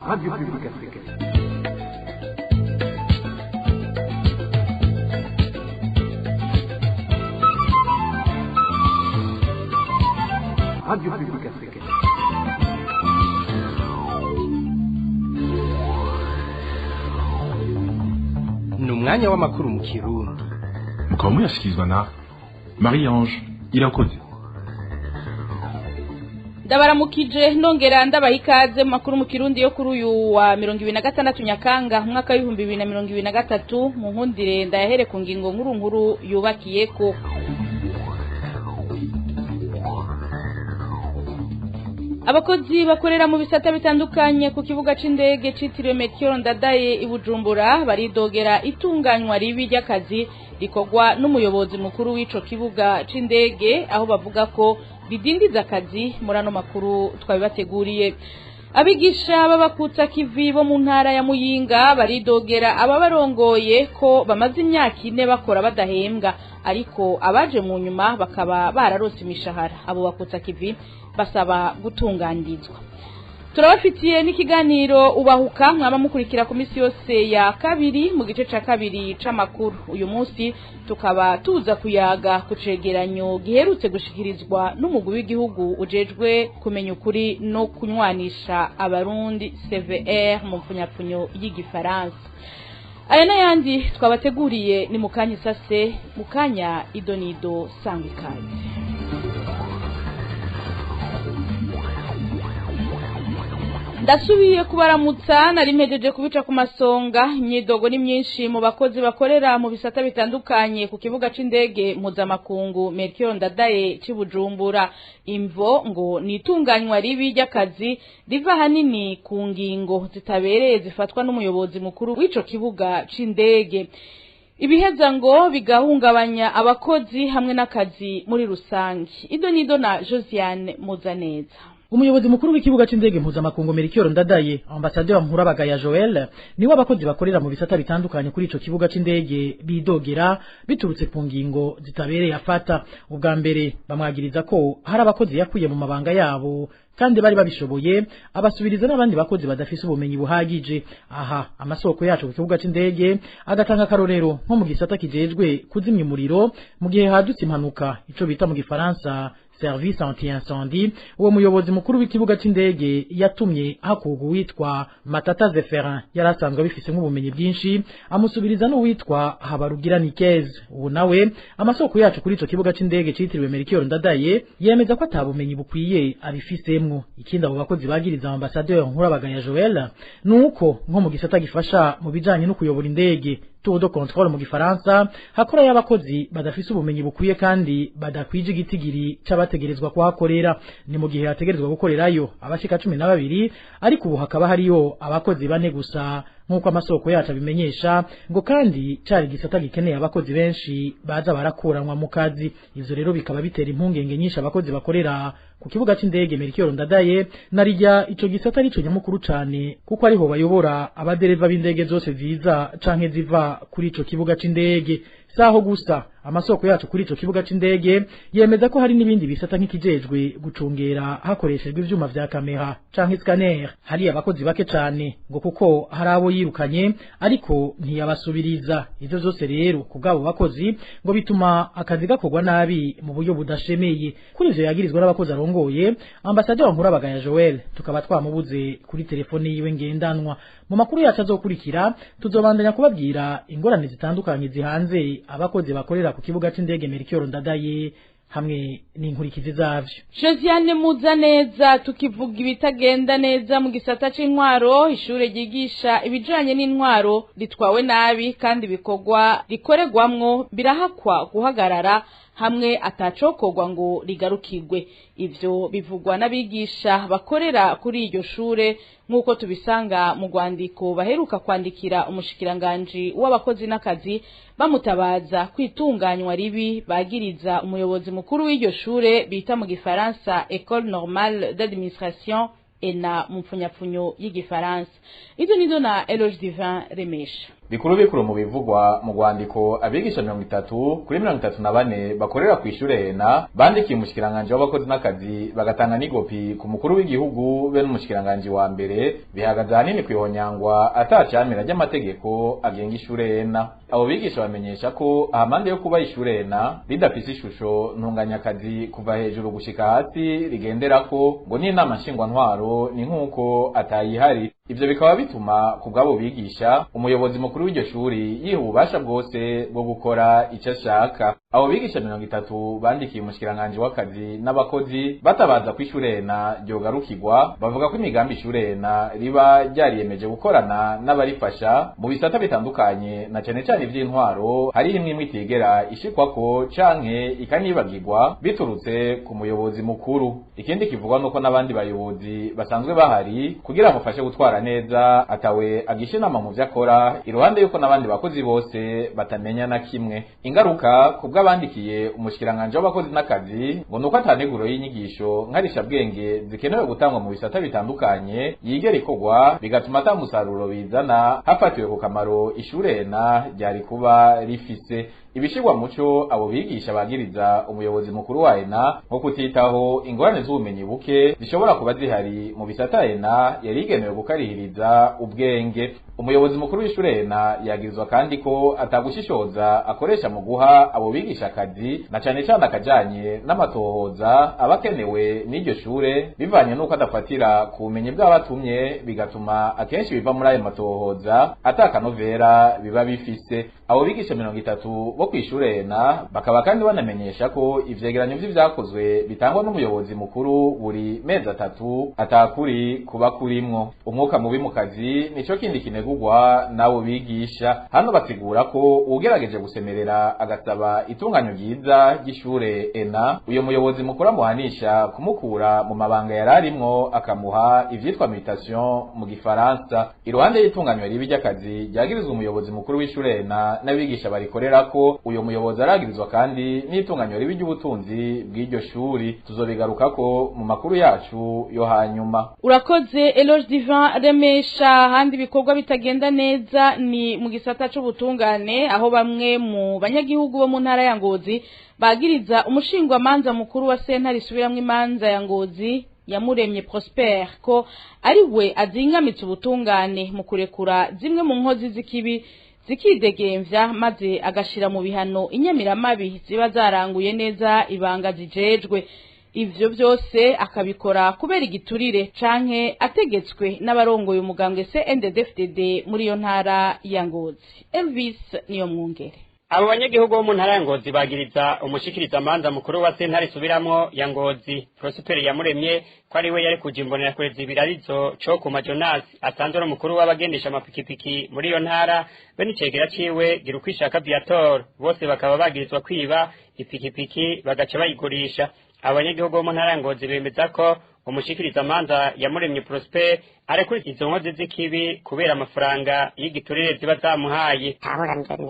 Radio Publique Africaine. Radio Publique Africaine. Ni umwanya w'amakuru mu Kirundi. Mukaba muyashyikirizwa na Marie Ange Irakoze. Ndabaramukije, nongera ndabaha ikaze mu makuru mu Kirundi yo kuri uyu wa 2026 Nyakanga umwaka w'2023. Mu nkundire ndayahere ku ngingo nkuru nkuru yubakiyeko. Abakozi bakorera mu bisata bitandukanye ku kibuga c'indege citiriwe Melchior Ndadaye i Bujumbura baridogera itunganywa ribi ry'akazi rikorwa n'umuyobozi mukuru w'ico kibuga c'indege, aho bavuga ko bidindiza akazi. Muri ano makuru twabibateguriye. Abigisha b'abakutsa kivi bo mu ntara ya Muyinga baridogera ababarongoye ko bamaze imyaka 4 bakora badahembwa, ariko abaje mu nyuma bakaba bararose imishahara. Abo bakutsa kivi basaba gutunganizwa. Turabafitiye n'ikiganiro Ubahuka mwaba mukurikira ku misi yose ya kabiri mu gice ca kabiri c'amakuru. Uyu munsi tukaba tuza kuyaga ku cegeranyo giherutse gushikirizwa n'umugwi w'igihugu ujejwe kumenya ukuri no kunywanisha Abarundi, CVR mu mfunyapfunyo y'igifaransa. Aya n'ayandi twabateguriye ni mukanya isase, mukanya idonido. Sangwa ikaze. Ndasubiye kubaramutsa, nari mpejeje kubica ku masonga. Imyidogo ni myinshi mu bakozi bakorera mu bisata bitandukanye ku kibuga c'indege mpuzamakungu Melchior Ndadaye c'i Bujumbura. Imvo ngo ni itunganywa ribi ry'akazi riva hanini ku ngingo zitabereye zifatwa n'umuyobozi mukuru w'ico kibuga c'indege, ibiheza ngo bigahungabanya abakozi hamwe n'akazi muri rusange. Ido nido na Josiane Muzaneza. Umuyobozi mukuru w'ikibuga c'indege mpuzamakungu Melchior Ndadaye, Ambassadeur Nkurabagaya Joel, niwe abakozi bakorera mu bisata bitandukanye kuri ico kibuga c'indege bidogera biturutse ku ngingo zitabereye afata. Ubwa mbere bamwagiriza ko hari abakozi yakuye mu mabanga yabo kandi bari babishoboye, abasubiriza n'abandi bakozi badafise ubumenyi buhagije. Aha amasoko yacu ku kibuga c'indege agatanga akarorero nko mu gisata kijejwe kuzimya umuriro mu gihe hadutse impanuka, ico bita mu gifaransa service anti-incendie. Uwo muyobozi mukuru w'ikibuga c'indege yatumye hakurwa uwitwa Matata Zeferin yari asanzwe abifise nk'ubumenyi bwinshi, amusubiriza n'uwitwa Habarugira Nikez. Ubu nawe amasoko yacu kuri ico kibuga c'indege citiriwe Melchior Ndadaye yemeza ko atabumenyi bukwiye abifisemwo. Ikindi abo bakozi bagiriza Ambassadeur Nkurabagaya Joel nuko nko mu gisata gifasha mu bijanye no kuyobora indege, tour de contrôle mu gifaransa, hakora y'abakozi badafise ubumenyi bukwiye kandi badakwije igitigiri c'abategerezwa kuhakorera. Ni mu gihe hategerezwa gukorerayo abashika 12, ariko ubu hakaba hariyo abakozi 4 gusa, nk'uko amasoko yacu abimenyesha. Ngo kandi cari gisata gikeneye abakozi benshi baza barakuranwa mu kazi. Ivyo rero bikaba bitera impungenge nyinshi abakozi bakorera ku kibuga c'indege Melchior Ndadaye, narirya ico gisata arico nyamukuru cane, kuko ariho bayobora abadereva b'indege zose ziza canke ziva kuri ico kibuga c'indege. Saho gusa, amasoko yacu kuri ico kibuga c'indege yemeza ko hari n'ibindi bisata nk'ikijejwe gucungera hakoreshejwe ivyuma vya kamera canke scanner, hari abakozi bake cane, ngo kuko hari abo yirukanye ariko ntiyabasubiriza. Ivyo vyose rero ku bw'abo bakozi ngo bituma akazi gakorwa nabi mu buryo budashemeye. Kuri ivyo yagirizwa n'abakozi arongoye, Ambassadeur Nkurabagaya Joel tukaba twamubuze kuri telefone yiwe ngendanwa. Mu makuru yacu azokurikira tuzobandanya kubabwira ingorane zitandukanye zihanze abakozi bakorera ku kibuga c'indege Melchior Ndadaye hamwe n'inkurikizi zavyo. Josiane Muzaneza. Tukivuga ibitagenda neza mu gisata c'intwaro, ishure ryigisha ibijanye n'intwaro ritwawe nabi kandi bikorwa rikoregwamwo birahakwa guhagarara hamwe atacokorwa ngo rigarukirwe. Ivyo bivugwa n'abigisha bakorera kuri iryo shure, nk'uko tubisanga mu rwandiko baheruka kwandikira umushikiranganji w'abakozi n'akazi, bamutabaza kwitunganywa ribi bagiriza umuyobozi mukuru w'iryo shure bita mu gifaransa École Normale d'Administration, ENA mu mpfunyapfunyo y'igifaransa. Izo nizo na Eloge Divin Remesha. Bikuru bikuru mu bivugwa mu rwandiko abigisha 30 kuri 34 bakorera ku ishure ENA bandikiye umushikiranganje w'abakozi n'akazi bagatanga n'igopi ku mukuru w'igihugu be n'umushikiranganje wa mbere, bihagaze ahanini kwihonyangwa atacamira ry'amategeko agenga ishure ENA. Abo bigisha bamenyesha ko ahamande yo kuba ishure ENA ridafise ishusho ntunganyakazi kuva hejuru gushika hasi rigenderako, ngo n'inama nshingwantwaro ni nk'uko atayihari. Ivyo bikaba bituma ku bw'abo bigisha umuyobozi mukuru w'iryo shuri yiha ububasha bwose bwo gukora ico ashaka. Abo bigisha 30 bandikiye umushikiranganje w'akazi n'abakozi batabaza ko ishure ENA ryogarukirwa, bavuga ko imigambi ishure ENA riba ryariyemeje gukorana n'abarifasha mu bisata bitandukanye na cane cane ivy'intwaro, hari imwe imwe itigera ishikwako canke ikanibagirwa biturutse ku muyobozi mukuru. Ikindi kivugwa nuko n'abandi bayobozi basanzwe bahari kugira bamufashe gutwara neza atawe agisha inama mu vyakora, iruhande yuko n'abandi bakozi bose batamenya na kimwe. Ingaruka ku bw'abandikiye umushikiranganje w'abakozi n'akazi ngo nuko ataneguro y'inyigisho nkarishabwenge zikenewe gutangwa mu bisata bitandukanye yigera ikorwa, bigatuma ata musaruro bizana hafatiwe ku kamaro ishure ENA ryari kuba rifise. Ibishirwa muco abo bigisha bagiriza umuyobozi mukuru wa ENA nko kutitaho ingorane z'ubumenyi buke zishobora kuba zihari mu bisata ENA yari igenewe gukarihiriza ubwenge. Umuyobozi mukuru w'ishure ENA yagirizwa kandi ko atagushishoza akoresha mu guha abo bigisha akazi, na cane cane akajanye n'amatohoza abakenewe n'iryo shure, bivanye n'uko adafatira ku bumenyi bw'abatumye, bigatuma akenshi biva muri ayo matohoza atakanovera biba bifise. Abo bigisha 30 bo kw'ishure ENA bakaba kandi banamenyesha ko ivyegeranyo vy'ivyakozwe bitangwa n'umuyobozi mukuru buri mezi 3 atakuri kuba kurimwo. Umwuka mubi mu kazi nico kindi kinegurwa n'abo bigisha. Hano basigura ko uwugerageje gusemerera agasaba itunganyo ryiza ry'ishure ENA, uyo muyobozi mukuru amuhanisha kumukura mu mabanga yararimwo akamuha ivyitwa mutation mu gifaransa. Iruhande y'itunganyo ribi ry'akazi ryagirizwa umuyobozi mukuru w'ishure ENA n'abigisha barikorerako, uyo muyobozi aragirizwa kandi n'itunganyo ribi ry'ubutunzi bw'iryo shuri. Tuzobigarukako mu makuru yacu yo hanyuma. Urakoze Eloge Divin Remesha. Handi bikorwa bitagenda neza ni mu gisata c'ubutungane, aho bamwe mu banyagihugu bo mu ntara ya Ngozi bagiriza umushingwa manza mukuru wa sentare isubiramwo imanza ya Ngozi Yamuremye Prosper ko ari we azingamitse ubutungane mu kurekura zimwe mu nkozi z'ikibi zikidegemvya, maze agashira mu bihano inyamiramabi ziba zaranguye neza ibanga zijejwe. Ivyo byose akabikora kubera igiturire canke ategetswe n'abarongoye umugambwe CNDD-FDD muri iyo ntara ya Ngozi. Elvis niyo mwungere. Abo banyagihugu bo mu ntara ya Ngozi bagiriza umushikiriza manza mukuru wa sentare isubiramwo ya Ngozi Prosper Yamuremye ko ari we yari kuja imbonerakure zibirarizo Cokuma Jonas asanzwe ari umukuru w'abagendesha amapikipiki muri iyo ntara, be n'icegera ciwe Girukwishaka Viator, bose bakaba bagirizwa kwiba ipikipiki bagaca bayigurisha. Abanyagihugu bo mu ntara ya Ngozi bemeza ko umushikiriza manza Yamuremye Prosper arekura izo nkozi z'ikibi kubera amafaranga y'igiturire ziba zamuhaye. Ntabura ngene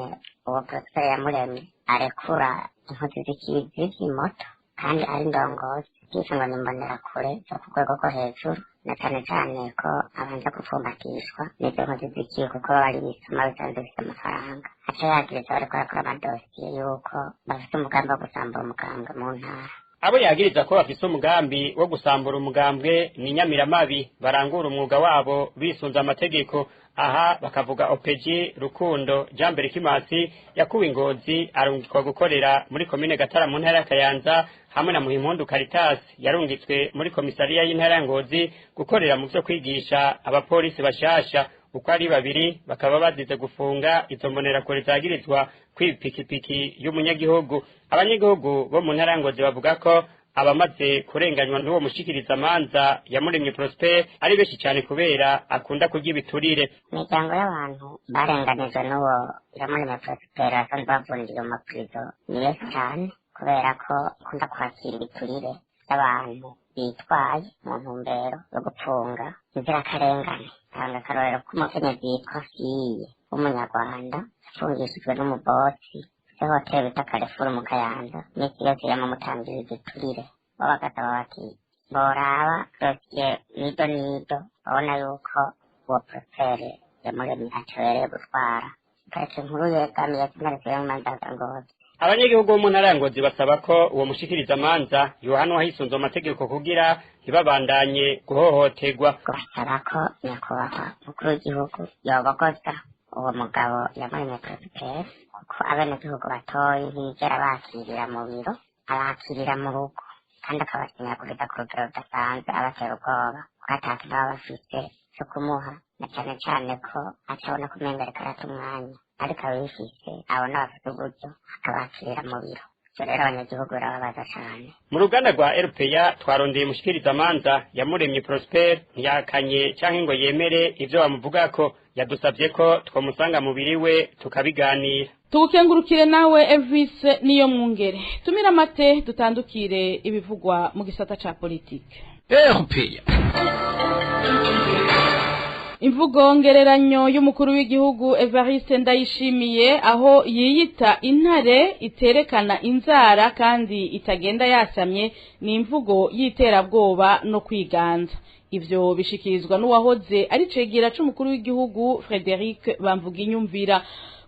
uwo Prosper Yamuremye arekura inkozi z'ikibi z'imoto kandi ari ndongozi, byisangwa n'imbonerakure zo ku rwego rwo hejuru, na cane cane ko abanza gupfumbatishwa n'izo nkozi z'ikibi kuko baba ari ibisuma bisanzwe bifise amafaranga. Aca yagiriza bariko barakora amadosiye yuko bafise umugambi wo gusambura umugambwe mu ntara. Abo yagiriza ko bafise umugambi wo gusambura umugambwe ni nyamiramabi barangura umwuga wabo bisunze amategeko. Aha bakavuga OPG Rukundo Jean Berikimasi yakuwe Ngozi arungikwa gukorera muri komine Gatara mu ntara ya Kayanza, hamwe na Muhimpundu Caritas yarungitswe muri komisariya y'intara ya Ngozi gukorera mu vyo kwigisha abapolisi bashasha. Uko ari babiri bakaba bazize gufunga izo mbonerakure zagirizwa kw'ipikipiki y'umunyagihugu. Abanyagihugu bo mu ntara ya Ngozi bavuga ko abamaze kurenganywa n'uwo mushikiriza manza Yamuremye Prosper ari benshi cyane kubera akunda kurya ibiturire. Imiryango y'abantu barenganijwe n'uwo Yamuremye Prosper asanzwe bavundiye mu mapurizo ni benshi cyane, kubera ko akunda kwakira ibiturire by'abantu bitwaye mu ntumbero yo gupfunga inzirakarengane. Tanga akarorero k'umukenyezi yitwa Fiye w'umunyarwanda yafungishijwe n'umubosi se hoteli bita Carrefour mu Kayanza, imisi yose yamumutangira igiturire. Bo bagasaba bati boraba dosiye nido nido, babona yuko uwo Prosper Yamuremye atabereye gutwara Parike nkuru yegamiye sentare isubiramwo imanza za Ngozi. Abanyagihugu bo mu ntara ya Ngozi basaba ko uwo mushikirizamanza yohanwa hisunzwe amategeko kugira ntibabandanye guhohoterwa. Basaba ko nyakubahwa mukuru w'igihugu yobogoza uwo mugabo Iyamuremye Prosper, kuko abenegihugu batoyi ntiyigera bakirira mu biro, abakirira mu rugo, kandi akabasinyaguriza ku rugero rudasanzwe, abatera ubwoba kuko atakintu baba bafise co kumuha, na cane cane ko acabona ko umenga ariko arata umwanya, ariko abifise abona bafite uburyo akabakirira mu biro. Ivyo rero abanyagihugu birababaza cane. Mu ruganda rwa RPA twarondeye umushikirizamanza Yamuremye Prosper, ntiyakanye canke ngo yemere ivyo bamuvugako. Yadusavye ko twomusanga mubiri we tukabiganira. Tugukengurukire nawe Elvis niyo mwungere. Tumira amate dutandukire ibivugwa mu gisata ca politike. RPA. Imvugo ngereranyo y'umukuru w'igihugu Evariste Ndayishimiye, aho yiyita intare iterekana inzara kandi itagenda yasamye, ni imvugo y'iterabwoba no kwiganza. Ivyo bishikirizwa n'uwahoze ari cegera c'umukuru w'igihugu Frederic Bamvuginyumvira.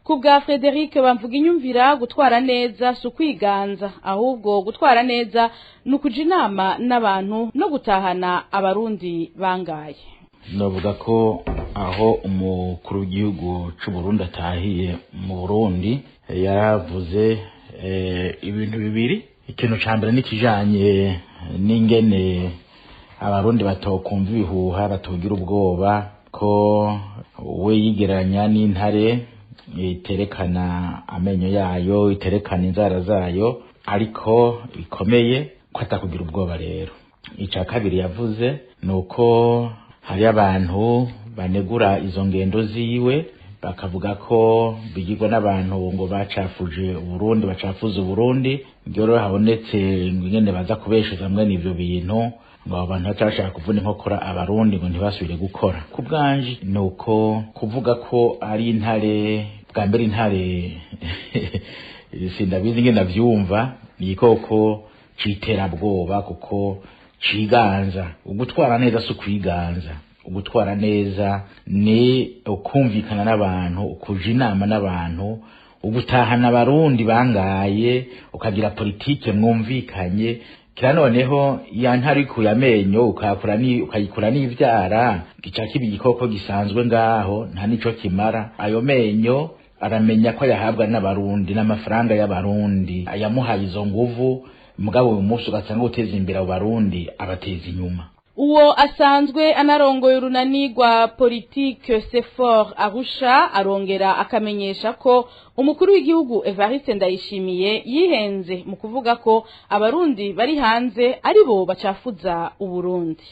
Kubwa Frederic Bamvuginyumvira, gutwara neza si ukwiganza, ahubwo gutwara neza ni ukuja inama n'abantu no gutahana abarundi bangaye. Navuga ko aho umukuru w'igihugu c'u Burundi atahiye mu Burundi yaravuze ibintu bibiri. Ikintu ca mbere nikijanye n'ingene abarundi batokumva ibihuha, batogira ubwoba, ko we yigereranya n'intare iterekana amenyo yayo, iterekana inzara zayo, ariko ikomeye, ko atakugira ubwoba. Rero ica kabiri yavuze ni uko hari abantu banegura izo ngendo ziwe, bakavuga ko bigirwa n'abantu ngo bacafuje Uburundi, bacafuza Uburundi. Ibyo rero habonetse ingene baza kubeshuza mwene ivyo bintu, ngo abo bantu baca bashaka kuvuna inkokora abarundi ngo ntibasubire gukora. Ku bwanje ni uko kuvuga ko ari intare, bwa mbere intare sindabizi ingene navyumva, ni igikoko c'iterabwoba kuko ciganza. Ugutwara neza si ukwiganza, ugutwara neza ni ukumvikana n'abantu, ukuja inama n'abantu, ugutahana abarundi bangaye, ukagira politike mwumvikanye. Kira noneho ya ntare ikuye amenyo ukayikura n'ivyara, gica kiba igikoko gisanzwe ngaho, nta nico kimara. Ayo menyo aramenya ko ayahabwa n'abarundi n'amafaranga y'abarundi ayamuhaye izo nguvu, mugabo uyu munsi ugasanga uteza imbere abo barundi abateza inyuma. Uwo asanzwe anarongoye urunani rwa politike Sefor Arusha arongera akamenyesha ko umukuru w'igihugu Evariste Ndayishimiye yihenze mu kuvuga ko abarundi bari hanze aribo bacafuza Uburundi.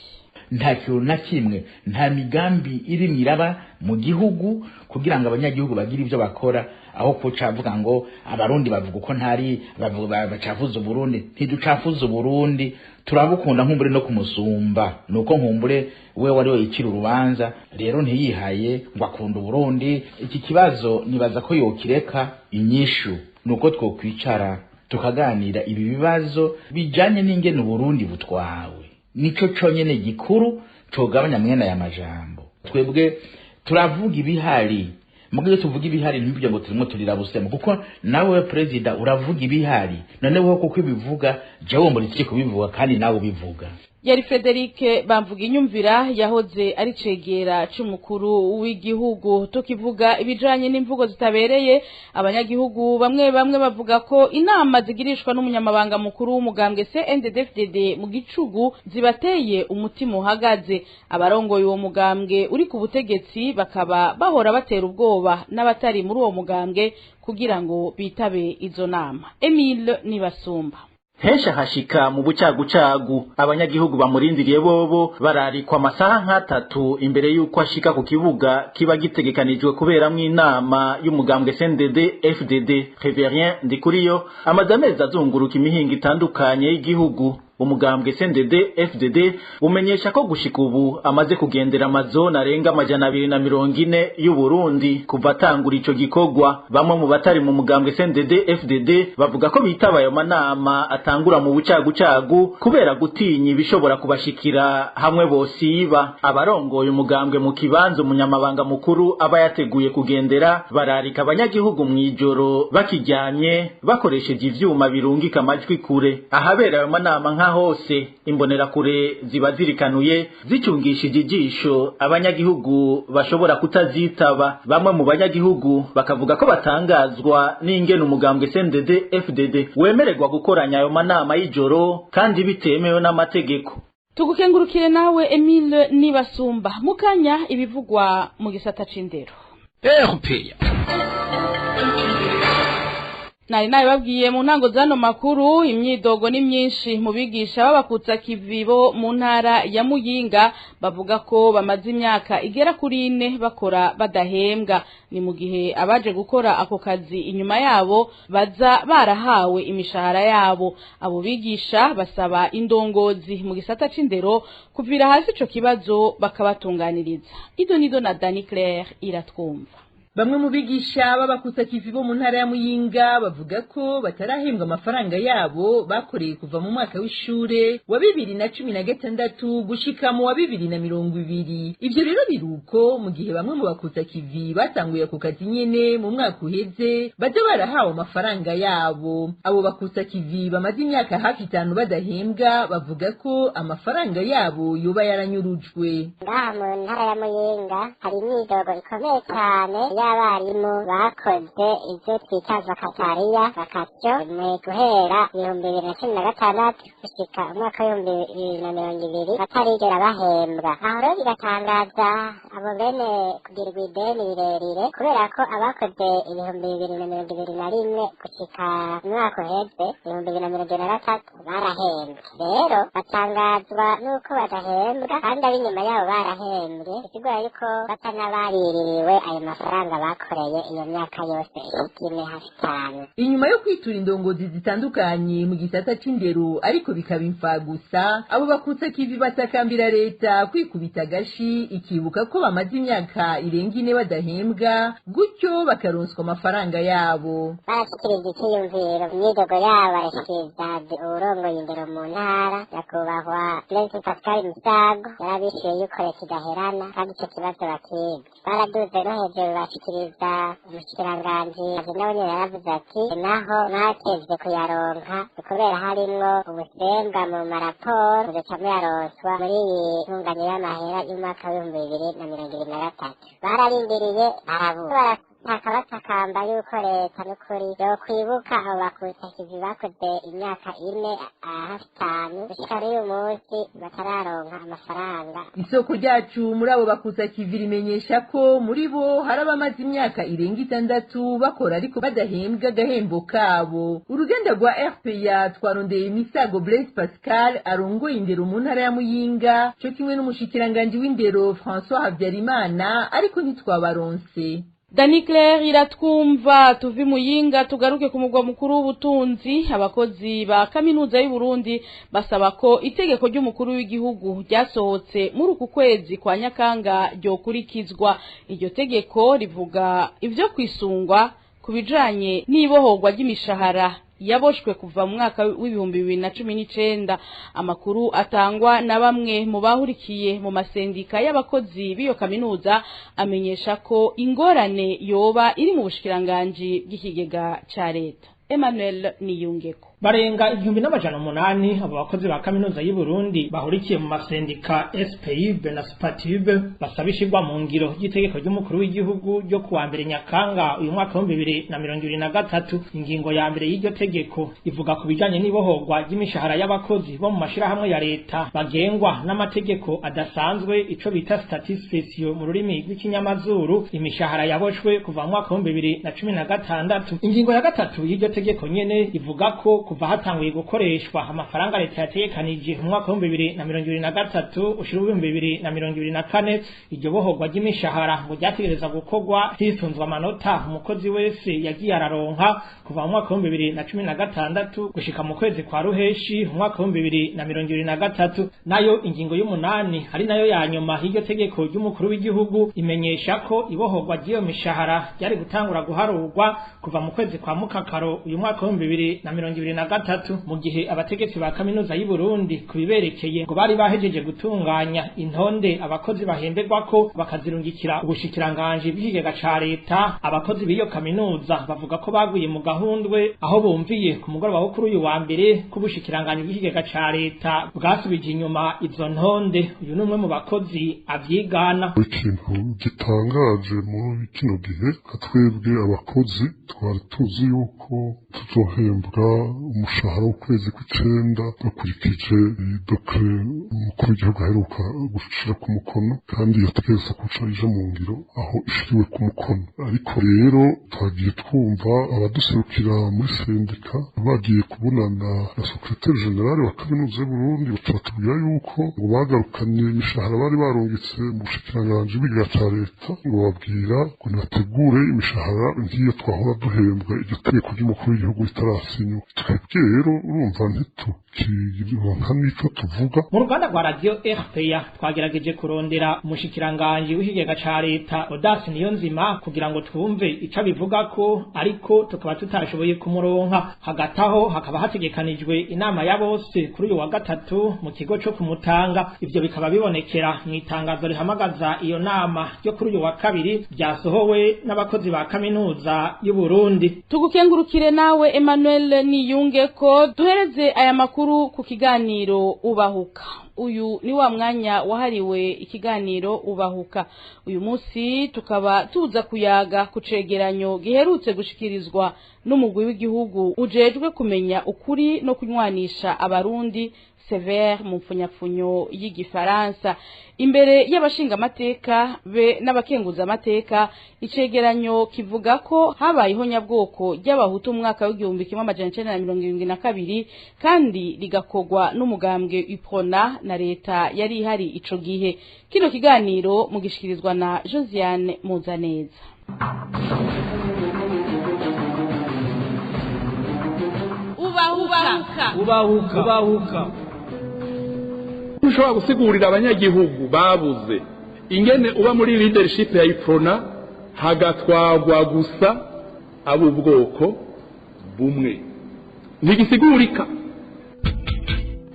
Nta kintu na kimwe, nta migambi iri mwiraba mu gihugu kugira ngo abanyagihugu bagire ibyo bakora, aho kucavuga ngo abarundi bavuga uko ntari bacafuza Uburundi. Ntiducafuza Uburundi, turabukunda nkumbure no kumusumba. Nuko nkumbure we wari we ikira urubanza rero ntiyihaye ngo akunda Uburundi. Iki kibazo nibaza ko yokireka inyishu nuko twokwicara tukaganira ibi bibazo bijanye n'ingene Uburundi butwawe. Nico conyene gikuru cogabanya mwene aya majambo. Twebwe turavuga ibihari, mugabo tuvuga ibihari ntibyo ngo turimo turirabusema, kuko nawe president uravuga ibihari, none wowe kuko ibivuga jewe mbona iki kubivuga kandi nawe ubivuga. Yari Frederic Bamvuginyumvira yahoze ari cegera c'umukuru w'igihugu. Tukivuga ibijanye n'imvugo zitabereye, abanyagihugu bamwe bamwe bavuga ko inama zigirishwa n'umunyamabanga mukuru w'umugambwe CNDD-FDD mu gicugu zibateye umutima uhagaze. Abarongoye uwo mugambwe uri ku butegetsi bakaba bahora batera ubwoba n'abatari muri uwo mugambwe kugira ngo bitabe izo nama. Emile Nibasumba. Hesha hashika mu bucagucagu, abanyagihugu bamurindiriye bobo bararikwa amasaha nk'atatu imbere y'uko ashika ku kibuga kiba gitegekanijwe kuberamwo inama y'umugambwe CNDD FDD. Reverien Ndikuriyo amaze amezi azunguruka imihingo itandukanye y'igihugu. Umugambwe CNDD FDD umenyesha ko gushika ubu amaze kugendera amazone arenga 240 y'u Burundi kuva atangura ico gikorwa. Bamwe mu batari mu mugambwe CNDD FDD bavuga ko bitaba ayo manama atangura mu bucagucagu kubera gutinya ibishobora kubashikira hamwe bosiba. Abarongoye umugambwe mu kibanza umunyamabanga mukuru aba yateguye kugendera bararika abanyagihugu mw'ijoro bakijyanye bakoresheje ivyuma birungika amajwi kure. Ahabera ayo manama nka hose imbonerakure ziba zirikanuye zicungishije ijisho abanyagihugu bashobora kutazitaba. Bamwe mu banyagihugu bakavuga ko batangazwa n'ingene umugambwe CNDD FDD wemererwa gukoranya ayo manama y'ijoro kandi bitemewe n'amategeko. Tugukengurukire nawe Emile Nibasumba. Mukanya ibivugwa mu gisata c'indero. RPA. Nari nabibabwiye mu ntango zano makuru, imyidogo ni myinshi mu bigisha babakutsa kivibo mu ntara ya Muyinga, bavuga ko bamaze imyaka igera kuri 4 bakora badahembwa. Ni mu gihe abaje gukora ako kazi inyuma yabo baza barahawe imishahara yabo. Abo bigisha basaba indongozi mu gisata c'indero kuvira hasi ico kibazo bakabatunganiriza. Idonido na Dani Claire iratwumva. Bamwe mu bigisha b'abakutsa kivi bo mu ntara ya Muyinga bavuga ko batarahembwa amafaranga yabo bakoreye kuva mu mwaka w'ishure wa 2016 gushika mu wa 2020. Ivyo rero biruko mu gihe bamwe mu bakutsa kivi batanguye ako kazi nyene mu mwaka uheze baza barahawe amafaranga yabo. Abo bakutsa kivi bamaze imyaka hafi 5 badahembwa bavuga ko amafaranga yabo yoba yaranyurujwe. Ngaha mu ntara ya Muyinga hari imyidogo ikomeye cyane y'abarimu bakoze ivyo twita vakatariya vakatio mu guhera 2016 gushika umwaka w'2020 batarigera bahembwa. Aho rero biratangaza abo bene kugirirwa ideni rirerire kubera ko abakoze 2021 gushika umwaka uheze 2023 barahembwe. Rero batangazwa n'uko badahembwa kandi ab'inyuma yabo barahembwe, bisigura yuko basa n'abaririwe ayo mafaranga bakoreye iyo myaka yose ikine hafi 5. Inyuma yo kwitura indongozi zitandukanye mu gisata c'indero ariko bikaba imfagusa, abo bakutsa kivi batakambira leta kwikubita agashi ikibuka ko bamaze imyaka irenga 4 badahembwa, gutyo bakaronswa amafaranga yabo. Barashikiriza ikiyumviro imyidogo yabo barashikiriza uwurongoye indero mu ntara nyakubahwa Blaise Pascal Misago, yarabishuye yuko leta idaherana kandi ico kibazo bakiga. Baraduze no hejuru bashikiriza umushikiranganji, nawe nyene yaravuze ati naho mwatevye kuyaronka kubera harimwo ubusembwa mu maraporo muzoca muyaronswa muri iyi ntunganyo y'amahera y'umwaka w'2023. Bararindiriye barabura, batakamba yuko leta n'ukuri yo kwibuka abo bakutsa kivi bakoze imyaka 4 hafi 5 gushika n'uyu munsi batararonka amafaranga. Isoko ryacu muri abo bakutsa kivi rimenyesha ko muri bo hari abamaze imyaka irenga 6 bakora ariko badahembwa agahembo kabo. Uruganda rwa RPA twarondeye Misago Blaise Pascal arongoye indero mu ntara ya Muyinga cyo kimwe n'umushikiranganji w'indero François Habyarimana, ariko ntitwabaronse. Dani Claire iratwumva. Tuvi Muyinga tugaruke ku mugwa mukuru w'ubutunzi. Abakozi ba kaminuza y'u Burundi basaba ko itegeko ry'umukuru w'igihugu ryasohotse muri uku kwezi kwa Nyakanga ryokurikizwa. Iryo tegeko rivuga ivyo kwisungwa kubijanye n'ibohorwa ry'imishahara yaboshwe kuva mu mwaka w'ibihumbi 2019. Amakuru atangwa na bamwe mu bahurikiye mu masendika y'abakozi b'iyo kaminuza amenyesha ko ingorane yoba iri mu bushikiranganji bw'ikigega ca leta. Emmanuel Niyungeko. Barenga 1800 abo bakozi ba kaminuza y'u Burundi bahurikiye mu masendika SPIB na SPATUB basaba ishirwa mu ngiro ry'itegeko ry'umukuru w'igihugu ryo kuwa mbere Nyakanga uyu mwaka wa 2023. Ingingo ya mbere y'iryo tegeko ivuga ku bijanye n'ibohorwa ry'imishahara y'abakozi bo mu mashirahamwe ya leta bagengwa n'amategeko adasanzwe, ico bita statut spécial mu rurimi rw'ikinyamazuru, imishahara yaboshwe kuva mu mwaka wa 2016. Ingingo ya gatatu y'iryo tegeko nyene ivuga ko kuva hatanguye gukoreshwa amafaranga leta yategekanije mu mwaka w'ibihumbi 2023 ushira 2024, iryo bohorwa ry'imishahara ngo ryategereza gukorwa hisunzwe amanota umukozi wese yagiye araronka kuva mu mwaka w'ibihumbi 2016 gushika mu kwezi kwa ruheshi mu mwaka w'ibihumbi 2023. Nayo ingingo y'umunani ari nayo ya nyuma y'iryo tegeko ry'umukuru w'igihugu imenyesha ko ibohorwa ry'iyo mishahara ryari gutangura guharurwa kuva mu kwezi kwa mukakaro uyu mwaka w'ibihumbi 2023, mu gihe abategetsi ba kaminuza y'u Burundi kubiberekeye ngo bari bahejeje gutunganya intonde abakozi bahemberwako bakazirungikira ubushikiranganje bw'ikigega ca leta. Abakozi b'iyo kaminuza bavuga ko baguye mu gahundwe aho bumviye ku mugoroba wo kuri uyu wa mbere ko ubushikiranganje bw'ikigega ca leta bwasubije inyuma izo ntonde. Uyu ni umwe mu bakozi avyigana. Ikintu gitangaje muri kino gihe, twebwe abakozi twari tuzi yuko tuzohembwa umushahara w'ukwezi kw'icenda bakurikije idokre umukuru w'igihugu aheruka gushira ku mukono, kandi yategerezwa kuca ija mu ngiro aho ishiriwe ku mukono. Ariko rero twagiye twumva abaduserukira muri sendika bagiye kubonana na secrétaire général wa kaminuza y'Uburundi, baca batubwira yuko ngo bagarukanye imishahara bari barungitse mu bushikiranganji bw'ikigega ca leta, ngo babwira ngo nibategure imishahara nk'iyo twahora duhembwa iryo tegeko ry'umukuru w'igihugu ritarasinywa. Twebwe rero urumva ntitukironka n'ico tuvuga. Mu ruganda rwa radio RPA twagerageje kurondera umushikiranganji w'ikigega ca leta Audace Niyonzima kugira ngo twumve ico abivugako, ariko tukaba tutashoboye kumuronka. Hagati aho hakaba hategekanijwe inama ya bose kuri uyu wa gatatu mu kigo co kumutanga. Ivyo bikaba bibonekera mu itangazo rihamagaza iyo nama ryo kuri uyu wa kabiri ryasohowe n'abakozi ba kaminuza y'u Burundi. Tugukengurukire nawe Emmanuel Niyunge ko duhereze aya makuru ku kiganiro Ubahuka. Uyu ni wa mwanya wahariwe ikiganiro Ubahuka. Uyu munsi tukaba tuza kuyaga ku cegeranyo giherutse gushikirizwa n'umugwi w'igihugu ujejwe kumenya ukuri no kunywanisha abarundi Sever mu mfunyapfunyo y'igifaransa. Imbere y'abashinga amateka be n'abakenguza amateka, icegeranyo kivuga ko habayeho nyabwoko ry'abahutu mu mwaka w'igihumbi kimwe amajana icenda na mirongo irindwi na kabiri, kandi rigakogwa n'umugambwe UPRONA na leta yari ihari ico gihe. Kino kiganiro mugishikirizwa na Josiane Muzaneza. Ubahuka. Ubahuka. Ubahuka. Ushobora gusigurira abanyagihugu babuze ingene uba muri leadership ya UPRONA hagatwagwa gusa abo ubwoko bumwe, ntigisigurika.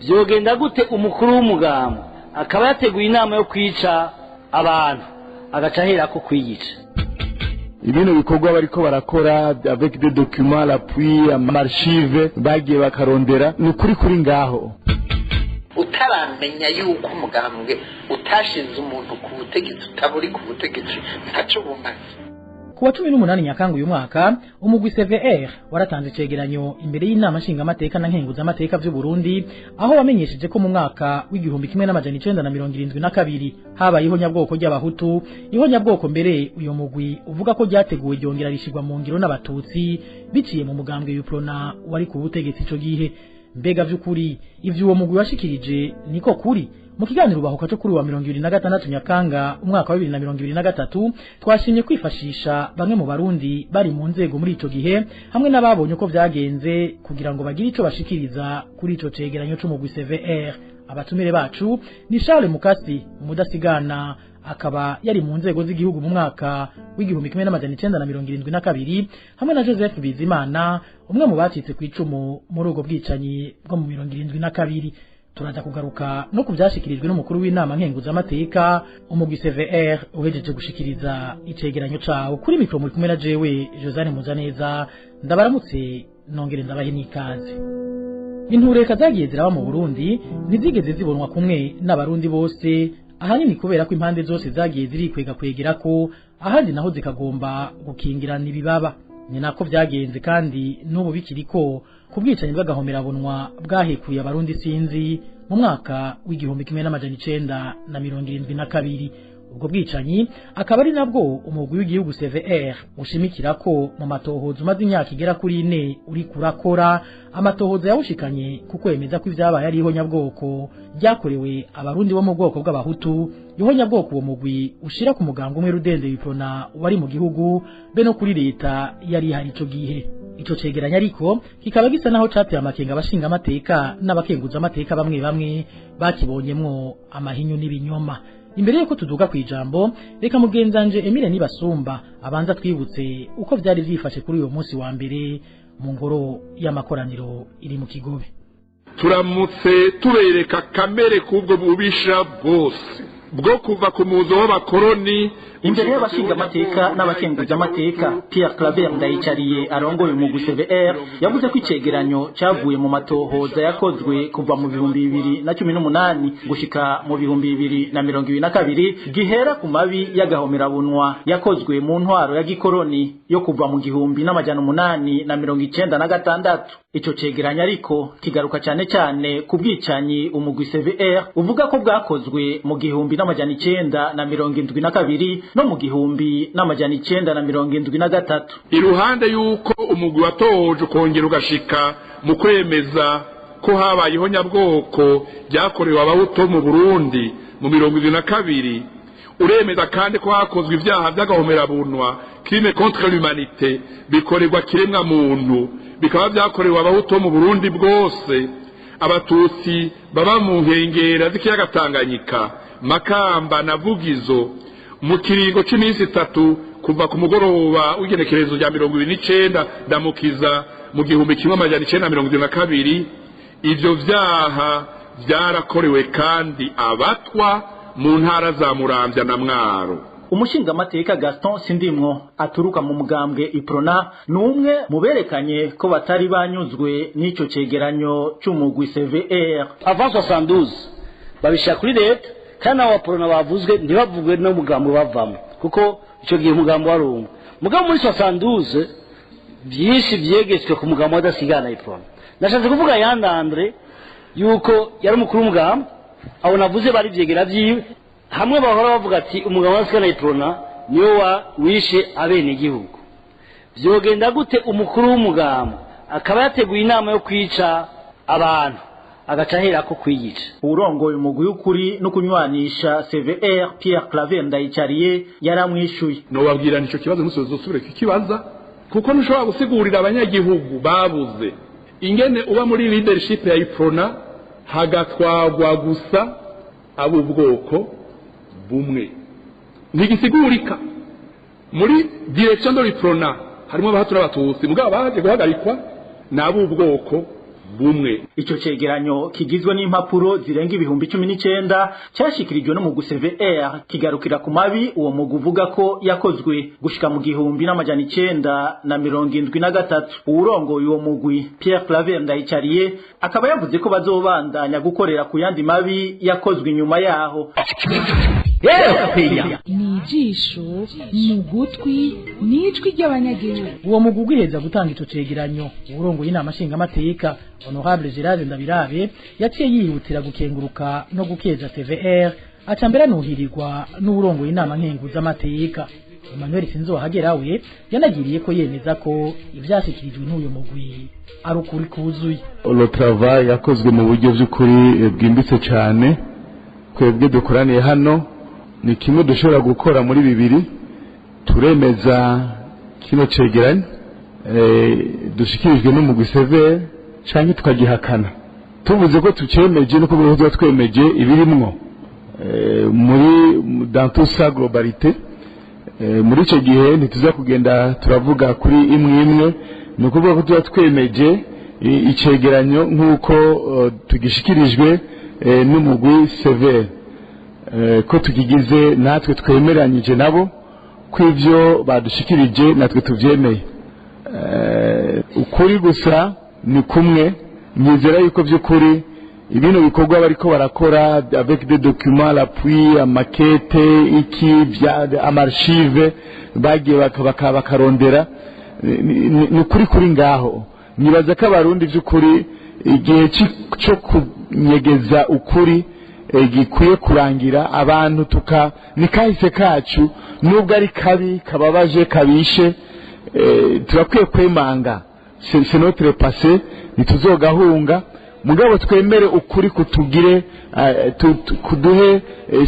Vyogenda gute umukuru w'umugambwe akaba yateguye inama yo kwica abantu agaca ahera ko kwiyica? Ibintu bikorwa bariko barakora avec des documents à l'appui, amarchive bagiye bakarondera, ni ukuri kuri ngaho. Utaramenya yuko umugambwe utashize umuntu ku butegetsi utaburi ku butegetsi ntaco bumaze. Kuwa 18 Nyakanga uyu mwaka, umugwi CVR waratanze icegeranyo imbere y'inama nshingamateka na nkenguzamateka vy'u Burundi, aho wamenyesheje ko mu mwaka w'igihumbi kimwe n'amajana icenda na mirongo irindwi na kabiri habayeho nyabwoko ry'abahutu. Iho nyabwoko mbere uyu mugwi uvuga ko ryateguwe ryongera rishirwa mu ngiro n'abatutsi biciye mu mugambwe UPRONA wari ku butegetsi ico gihe. Mbega vy'ukuri ivyo uwo mugwi washikirije niko kuri? Mu kiganiro Ubahuka cyo kuri wa 2026 Nyakanga umwaka wa 2023 twashimye kwifashisha bamwe mu barundi bari mu nzego muri ico gihe hamwe n'ababonye uko vyagenze kugira ngo bagire ico bashikiriza kuri ico cegeranyo c'umugwi CVR. Abatumire bacu ni Charles Mukasi umudasigana, akaba yari mu nzego z'igihugu mu mwaka w'igihumbi kimwe n'amajana icenda na mirongo irindwi na kabiri, hamwe na Joseph Bizimana umwe mu bacitse ku icumu muri ubwo bwicanyi bwo mu 72. Turaza kugaruka no kuvyashikirijwe n'umukuru w'inama nkenguzamateka umugwi CVR uhejeje gushikiriza icegeranyo cawo. Kuri mikro muri kumwe na jewe Josiane Muzaneza, ndabaramutse nongere ndabahe n'ikaze. Intureka zagiye ziraba mu Burundi ntizigeze zibonwa kumwe n'abarundi bose, ahanini kubera ko impande zose zagiye zirikwega kwegera ko ahandi naho zikagomba gukingirana ibibaba. Ni nako vyagenze kandi n'ubu bikiriko ku bwicanyi bw'agahomerabunwa bwahekuye abarundi sinzi mu mwaka w'igihumbi kimwe n'amajana icenda na mirongo irindwi na kabiri. Ubwo bwicanyi akaba ari nabwo umugwi w'igihugu CVR ushimikira ko mu matohoza umaze imyaka igera kuri 4 uri kurakora amatohoza yawushikanye kuko yemeza ko ivyabaye ari ihonyabwoko ryakorewe abarundi bo mu bwoko bw'abahutu. Ihonyabwoko uwo mugwi ushira ku muganga umwe rudende Iprona wari mu gihugu be no kuri leta yari ihari ico gihe. Ico cegeranya ariko kikaba gisa naho cateye amakenga abashinga amateka n'abakenguza amateka bamwe bamwe bakibonyemwo amahinyu n'ibinyoma. Imbere yuko tuduga kwijambo, reka mugenzanje Emile Nibasumba abanza twibutse uko vyari vyifashe kuri uyo munsi wa mbere mu ngoro y'amakoraniro iri mu Kigobe. Turamutse tubereka kamere kubwo bubisha bwose bwo kuva ku muzo w'abakoroni. Imbere y'abashinga amateka n'abakenguza amateka, Pierre Claver Ndayicariye arongoye umugwi CVR yavuze ko icegeranyo cavuye mu matohoza yakozwe kuva mu 2018 gushika mu 2022 gihera ku mabi y'agahomerabunwa yakozwe mu ntwaro ya gikoroni yo kuva mu 1896. Ico cegeranyo ariko kigaruka cyane cyane ku bwicanyi umugwi CVR uvuga ko bwakozwe mu 1972 no mu 1973. Iruhande yuko umugwi watoje ukongera ugashika mu kwemeza ko habaye ihonyabwoko ryakorewe abahutu mu Burundi mu 72, uremeza kandi ko hakozwe ibyaha by'agahomerabunwa, crime contre l'humanité, bikorerwa kiremwa muntu, bikaba byakorewe abahutu mu Burundi bwose, abatutsi baba mu nkengera z'ikiyaga Tanganyika, Makamba na Vugizo, mu kiringo cy'iminsi 3 kuva ku mugoroba w'igenekerezo rya 29 Ndamukiza mu 1972. Ivyo vyaha vyarakorewe kandi abatwa mu ntara za Muramvya na Mwaro. Umushinga amateka Gaston Sindimwo aturuka mu mugambwe Iprona numwe muberekanye ko batari banyuzwe n'ico cegeranyo c'umugwi CVR. Avant 72 babisha kuri leta kandi abaprona bavuzwe ntibavugwe no mugambwe bavamo kuko ico gihe umugambo warumwe. Mugabo muri 72 byinshi byegetswe ku mugambo wadasigana Iprona. Nashatse kuvuga yanda Andre yuko yari umukuru w'umugambo, abo navuze bari vyegera vyiwe hamwe bahora bavuga ati umugabo wadasigana Iprona niwe wishe abene igihugu. Vyogenda gute umukuru w'umugambo akaba yateguye inama yo kwica abantu agaca ahera ko kwiyica? Urongoye umugwi w'ukuri no kunywanisha CVR Pierre Claver Ndayicariye yaramwishuye. Nobabwira nico kibazo ntusozosubire kikibaza kuko ntushobora gusigurira abanyagihugu babuze ingene uba muri leadership ya Iprona hagatwagwa gusa abo bwoko bumwe. Ntigisigurika. Muri direction de l'Iprona harimo abahutu n'abatutsi, mugabo baje guhagarikwa nabo ubwoko bumwe. Ico cegeranyo kigizwe n'impapuro zirenga 19,000 cyashikirijwe no mu CVR kigarukira ku mabi uwo mugwi uvuga ko yakozwe gushika mu 1973. Uwurongoye uwo mugwi Pierre Claver Ndayicariye akaba yavuze ko bazobandanya gukorera ku yandi mabi yakozwe inyuma yaho. Nijisho mu gutwi nijwi ry'abanyagihugu. Uwo mugwi ugiheza gutanga ico cegeranyo, uwurongoye inama nshingamateka Honorable Gerard Ndabirabe yaciye yihutira gukenguruka no gukeza CVR, aca mbere anuhirirwa n'uwurongoye inama nkenguzamateka Emmanuel Sinzohagera we yanagiriye ko yemeza ko ivyashikirijwe n'uyu mugwi ari ukuri kuzuye. Le travail yakozwe mu buryo by'ukuri bwimbitse cyane. Twebwe dukoraniye hano ni kimwe dushobora gukora muri bibiri, turemeza kino cegeranyo dushikirijwe n'umugwi CVR canke tukagihakana. Tuvuze ko tucemeje no kuvuga twemeje ibirimwo muri dans toute sa globalité. Muri ico gihe ntituza kugenda turavuga kuri imwe imwe, ni ukuvuga ko tuba twemeje icegeranyo nk'uko tugishikirijwe n'umugwi CVR, ko tukigize natwe twemeranyije nabo ko ivyo badushikirije natwe tuvyemeye. Ukuri gusa ni kumwe, nizera yuko by'ukuri ibintu bikorwa bariko barakora avec des documents l'appui, amakete, iki amarchive bagiye bakarondera, ni ukuri kuri ngaho. Nibaza ko abarundi by'ukuri igihe cyo kunyegeza ukuri gikwiye kurangira abantu tuka nikahise kacu, nubwo ari kabi kababaje kabishe, turakwiye kwemanga c'est notre passé, ntituzogahunga, mugabo twemere ukuri kutugire kuduhe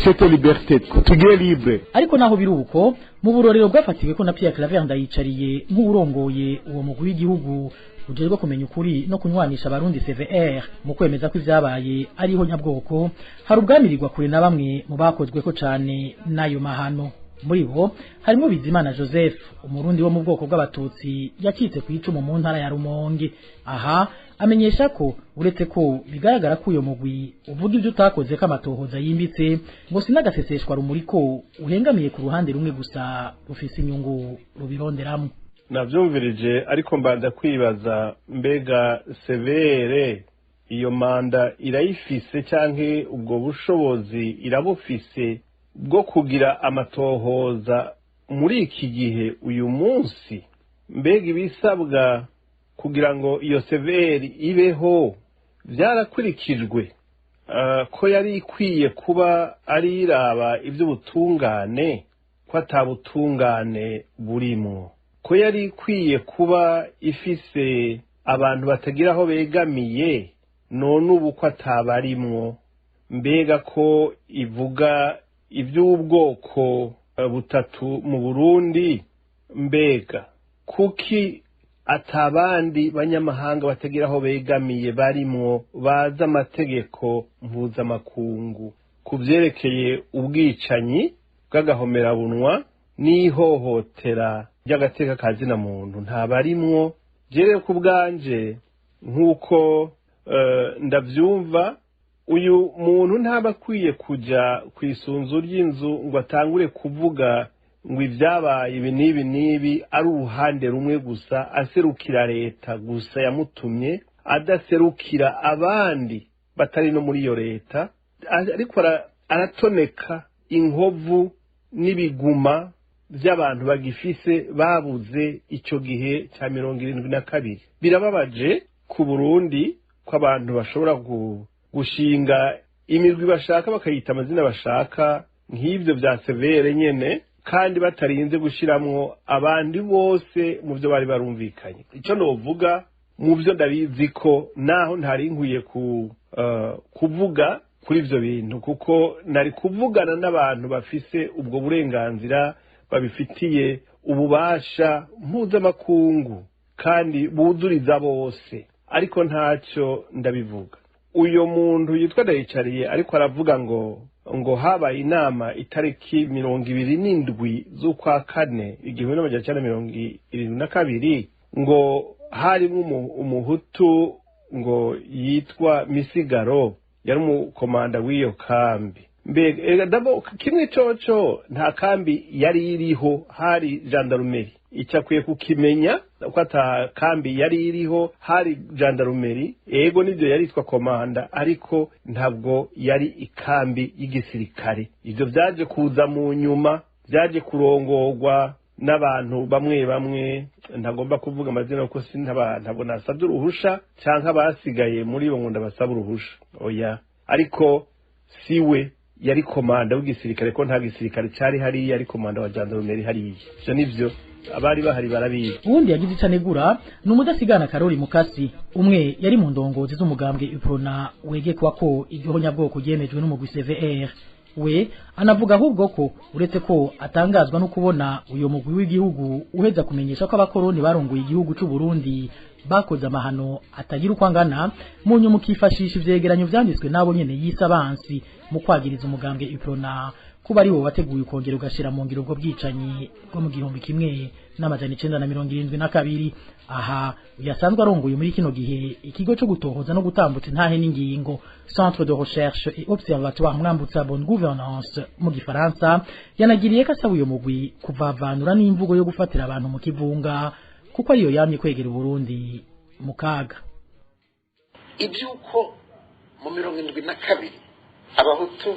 cette liberté, kutugire libre. Ariko naho biruko mu burorero bwafatiwe ko na Pierre Claver Ndayicariye nk'urongoye uwo mugwi w'igihugu ujejwe kumenya ukuri no kunywanisha abarundi CVR, mu kwemeza ko ivyabaye ariho nyabwoko, hari ubwamirirwa kure na bamwe mu bakozwe ko cane n'ayo mahano. Muri bo harimo Bizimana Joseph, umurundi wo mu bwoko bw'abatutsi yakitse ku icumu mu ntara ya Rumonge. Aha amenyesha ko uretse ko bigaragara ko uyo mugwi uvuga ibyo utakoze ko amatohoza yimbitse, ngo sinagaseseshwa rumuri ko uhengamiye ku ruhande rumwe gusa rufise inyungu rubironderamo. Navyumvirije, ariko mbanza kwibaza mbega severe iyo manda irayifise canke ubwo bushobozi irabufise bwo kugira amatohoza muri iki gihe uyu munsi? Mbega ibisabwa kugira ngo iyo severi ibeho byarakurikijwe? Ko yari ikwiye kuba ari iraba iby'ubutungane, ko atabutungane burimwo, ko yari ikwiye kuba ifise abantu batagira aho begamiye, none ubu ko atabarimwo? Mbega ko ivuga iby'ubwoko butatu mu Burundi, mbega kuki atabandi banyamahanga batagira aho begamiye barimwo baza amategeko mpuzamakungu ku byerekeye ubwicanyi bw'agahomerabunwa n'ihohotera ry'agateka ka zina muntu ntabarimwo? Jere ku bwanje nk'uko ndavyumva, uyu muntu ntaba akwiye kuja ku isunzu ry'inzu ngo atangure kuvuga ngo ibyabaye ibi n'ibi n'ibi ari uruhande rumwe gusa, aserukira leta gusa yamutumye, adaserukira abandi batari no muri iyo leta, ariko aratoneka inkovu n'ibiguma by'abantu bagifise babuze icyo gihe cya 72. Birababaje ku Burundi ko abantu bashobora gushinga imirwi bashaka bakayita amazina bashaka nk'ibyo bya severe nyene, kandi batarinze gushiramwo abandi bose mu byo bari barumvikanye. Icyo novuga mu byo ndabizi ko naho ntari nkwiye kuvuga kuri ivyo bintu, kuko nari kuvugana n'abantu bafise ubwo burenganzira, babifitiye ububasha mpuzamakungu kandi buzuriza bose, ariko ntacyo ndabivuga. Uyo muntu yitwa Ndayicariye ariko aravuga ngo habaye inama itariki 27 z'ukwa kane 1972, ngo harimo umuhutu ngo yitwa Misigaro yari umukomanda w'iyo kambi. Mbega dabo kimwe coco nta kambi yari iriho, hari gendarmerie. Icakwiye kukimenya ko ata kambi yari iriho, hari gendarmerie. Ego nivyo yaritwa komanda, ariko ntabwo yari ikambi y'igisirikare. Ivyo vyaje kuza mu nyuma, vyaje kurongorwa n'abantu bamwe bamwe ntagomba kuvuga amazina kuko ntabwo nasabye uruhusha canke abasigaye muri bo ngo ndabasaba uruhusha, oya. Ariko siwe yari komanda w'igisirikare, ko nta gisirikare cari hariya, yari komanda wa gendarmerie hariya. Ivyo nivyo abari bahari barabizi. Uwundi yagize icanegura ni umudasigana Karori Mukasi, umwe yari mu ndongozi z'umugambwe Uprona wegekwa ko igihonyabwoko ryemejwe n'umugwi CVR. We anavuga ahubwo ko uretse ko atangazwa no kubona uyo mugwi w'igihugu uheza kumenyesha ko abakoroni barongoye igihugu c'u Burundi bakoze amahano atagira uko angana, mu nyuma ukifashisha ivyegeranyo vyanditswe nabo nyene yisabansi mu kwagiriza umugambwe Uprona kuba ari wo wateguye ukongera ugashira mu ngiro ubwo bwicanyi bwo mu 1972. Aha uyasanzwe arongoye muri kino gihe ikigo cyo gutohoza no gutambutsa intahe n'ingingo, Centre de Recherche et Observatoire Mwambutsa Bonne Gouvernance mu gifaransa, yanagiriye ko asaba uyo mugwi kuvavanura n'imvugo yo gufatira abantu mu kivunga, kuko ariyo yamye kwegera Burundi mu kaga. Ibyuko mu 72 abahutu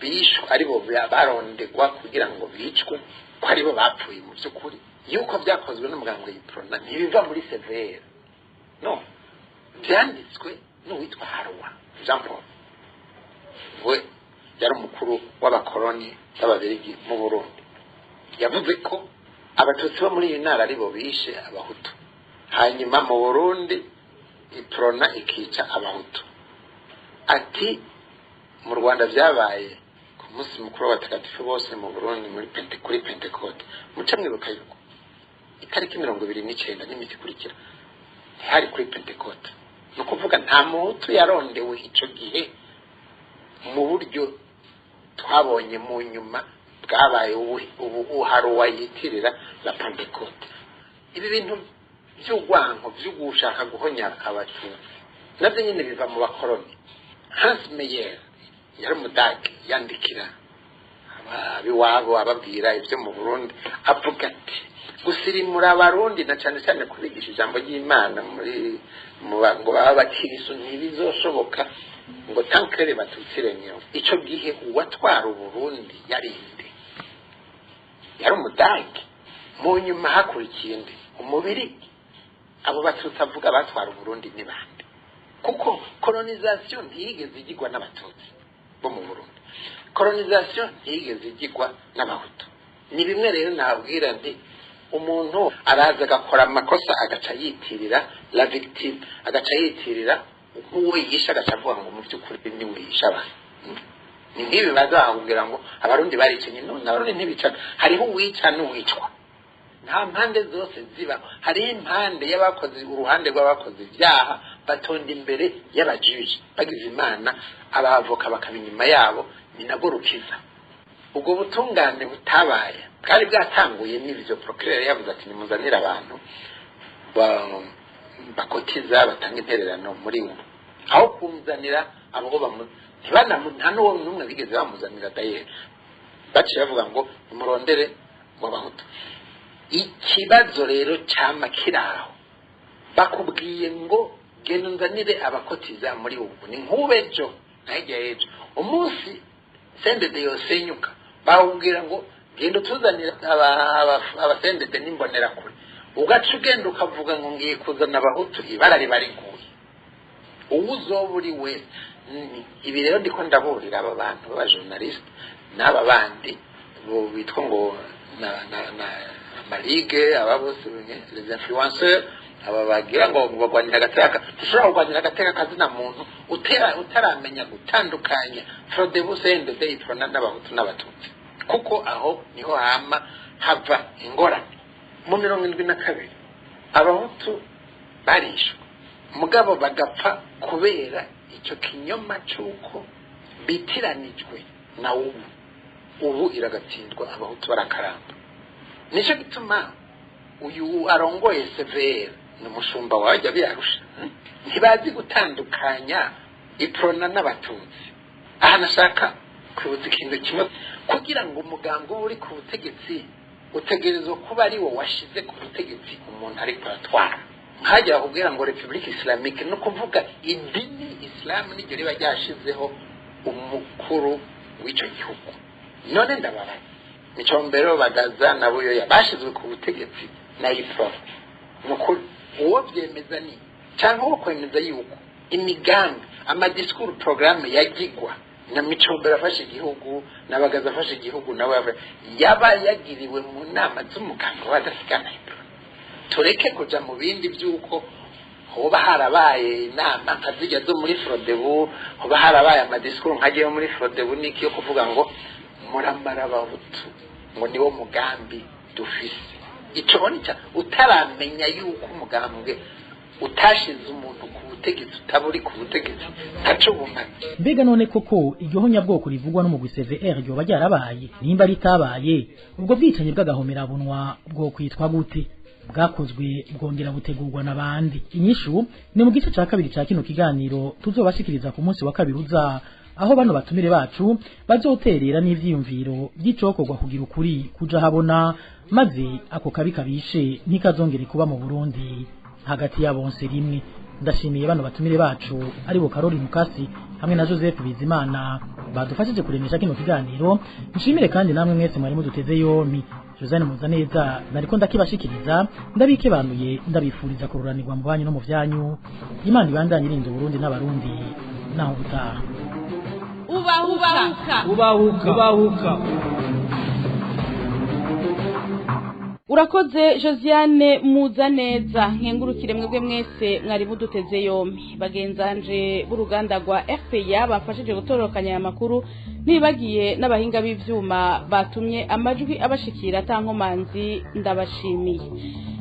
bishwe aribo barondegwa kugira ngo bicwe, ko aribo bapfuye mu by'ukuri, yuko byakozwe n'umugambwe Uprona ntibiva muri severe, no byanditswe n'uwitwa Harwa Jean Paul we Yari umukuru w'abakoroni b'Ababirigi mu Burundi. Yavuze ko Abatutsi bo muri iyi ntara aribo bishe Abahutu, hanyuma mu Burundi Iprona ikica Abahutu. Ati mu Rwanda byabaye ku munsi mukuru w'abatagatifu bose, mu Burundi muri kuri Pentecote. Muce mwibuka yuko itariki 29 n'iminsi ikurikira ntihari kuri Pentecote. Ni ukuvuga nta Muhutu yarondewe ico gihe mu buryo twabonye mu nyuma bwabaye ubu hari uwayitirira la Pentecote. Ibi bintu by'urwanko, byo gushaka guhonya Abatutsi, nabyo nyine biva mu bakoroni. Hans Meyer yari Umudage, yandikira abiwabo ababwira ibyo mu Burundi, avuga ati gusirimura Abarundi na cyane cyane kubigisha ijambo ry'Imana muri ngo baba bakirisu ntibizoshoboka ngo tant que les Batutsi renyewe. Ico gihe uwatwara Uburundi yarinde yari Umudage. Mu nyuma hakurikiye nde? Umubiri. Abo Batutsi avuga batwara Uburundi ni bande? Kuko colonisation ntiyigeze igirwa n'Abatutsi bo mu Burundi, colonisation ntiyigeze igirwa n'Abahutu. Ni bimwe rero nabwira nti umuntu araza agakora amakosa, agaca yitirira la victime, agaca yitirira nk'uwo yishe, agaca avuga ngo mu by'ukuri ni we yishe abantu. Ni nk'ibi bazakubwira ngo Abarundi baricenye. None Abarundi ntibicaga? Hariho uwica n'uwicwa. Nta mpande zose zibaho. Hariho impande y'abakoze, uruhande rw'abakoze ibyaha batonda imbere y'abajiji, bagize Imana abavoka bakaba inyuma yabo, ni nabwo rukiza. Ubwo butungane butabaye bwari bwatanguye n'ibyo procureur yavuze ati nimuzanire abantu bakotiza, batanga intererano muri ubu, aho kumuzanira abo bamu ntibanamu, nta n'uwo n'umwe bigeze bamuzanira. D'ailleurs baciye bavuga ngo nimurondere mu Bahutu. Ikibazo rero cyama kiraho, bakubwiye ngo genda unzanire abakotiza muri ubu, ni nk'ubejo na hirya y'ejo umunsi CNDD yosenyuka, bakubwira ngo genda utuzanire aba CNDD n'Imbonerakure, ugaca ugenda ukavuga ngo ngiye kuzana Abahutu, ibara riba riguye uwo uzoba uri wese. Ibi rero ndiko ndaburira aba bantu b'abajournaliste n'aba bandi bo bitwa ngo na amaligue, aba bose les influenceurs, aba bagira ngo bagwanira agateka. Ntushobora kurwanira agateka kazina muntu utera utaramenya gutandukanya Frodebu, CNDD, Iprona n'Abahutu n'Abatutsi, kuko aho niho hama hava ingorane. Mu 72 Abahutu barishwe, mugabo bagapfa kubera icyo kinyoma cy'uko bitiranijwe na ubu. Ubu iragatsindwa, Abahutu barakaramba. Nicyo gituma uyu arongoye CVR ni umushumba wajya biyarusha, ntibazi gutandukanya Iprona n'Abatutsi. Aha nashaka kwibutsa ikintu kimwe: kugira ngo umuganga uba uri ku butegetsi, utegerezwa kuba ari wo washize ku butegetsi umuntu ariko aratwara. Nkajya bakubwira ngo République islamique, no kuvuga idini Isilamu niryo riba ryashizeho umukuru w'icyo gihugu. None ndababaza, Micombero, Bagaza na Buyoya bashizwe ku butegetsi na Iprona? Nukuri uwo byemeza ni cyangwa uwo kwemeza yuko imigambi, amadisikuru, porogaramu yagigwa na Micombero afashe igihugu na Bagaza afashe igihugu, nawe yaba yagiriwe mu nama z'umuganga w'Abadasigana Iprona? Tureke kuja mu bindi by'uko hoba harabaye inama nka zijya zo muri Frodebu, hoba harabaye amadisikuru nkagiye muri Frodebu n'iki yo kuvuga ngo muramara Abahutu, ngo niwo mugambi dufise. Ico nica utaramenya yuko umugambwe utashize umuntu ku butegetsi utaba uri ku butegetsi, ntaco bumaze. Mbega none koko iryo honyabwoko rivugwa n'umugwi CVR ryoba ryarabaye? Nimba ritabaye, ubwo bwicanyi bw'agahomerabunwa bwo kwitwa gute? Bwakozwe bwongera butegurwa n'abandi? Inyishu ni mu gice ca kabiri ca kino kiganiro tuzobashikiriza ku munsi wa kabiri uza, aho bano batumire bacu bazoterera n'ivyiyumviro by'icokorwa kugira ukuri kuja habona, maze ako kabi kabishe ntikazongere kuba mu Burundi hagati ya bonse rimwe. Ndashimiye bano batumire bacu aribo Karoli Mukasi hamwe na Joseph Bizimana badufashije kuremesha kino kiganiro. Nshimire kandi namwe mwese mwari muduteze yompi. Josane Muzaneza nariko ndakibashikiriza, ndabikebanuye, ndabifuriza kururanirwa mu banyu no mu vyanyu. Imana ibandanye irinda Burundi n'Abarundi. Naho butaha. Uba Ubahuka. Ubahuka. Ubahuka. Urakoze Josiane Muzaneza, nkengurukire mwebwe mwese mwari muduteze yombi. Bagenzanje b'uruganda rwa RPA bafashije gutororokanya aya makuru, nibagiye n'abahinga b'ivyuma batumye amajwi abashikira atankomanzi, ndabashimiye.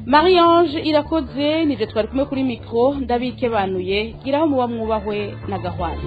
Marie Ange Irakoze nije twari kumwe kuri micro, ndabikebanuye, giraho muba mwubahwe na gahwana.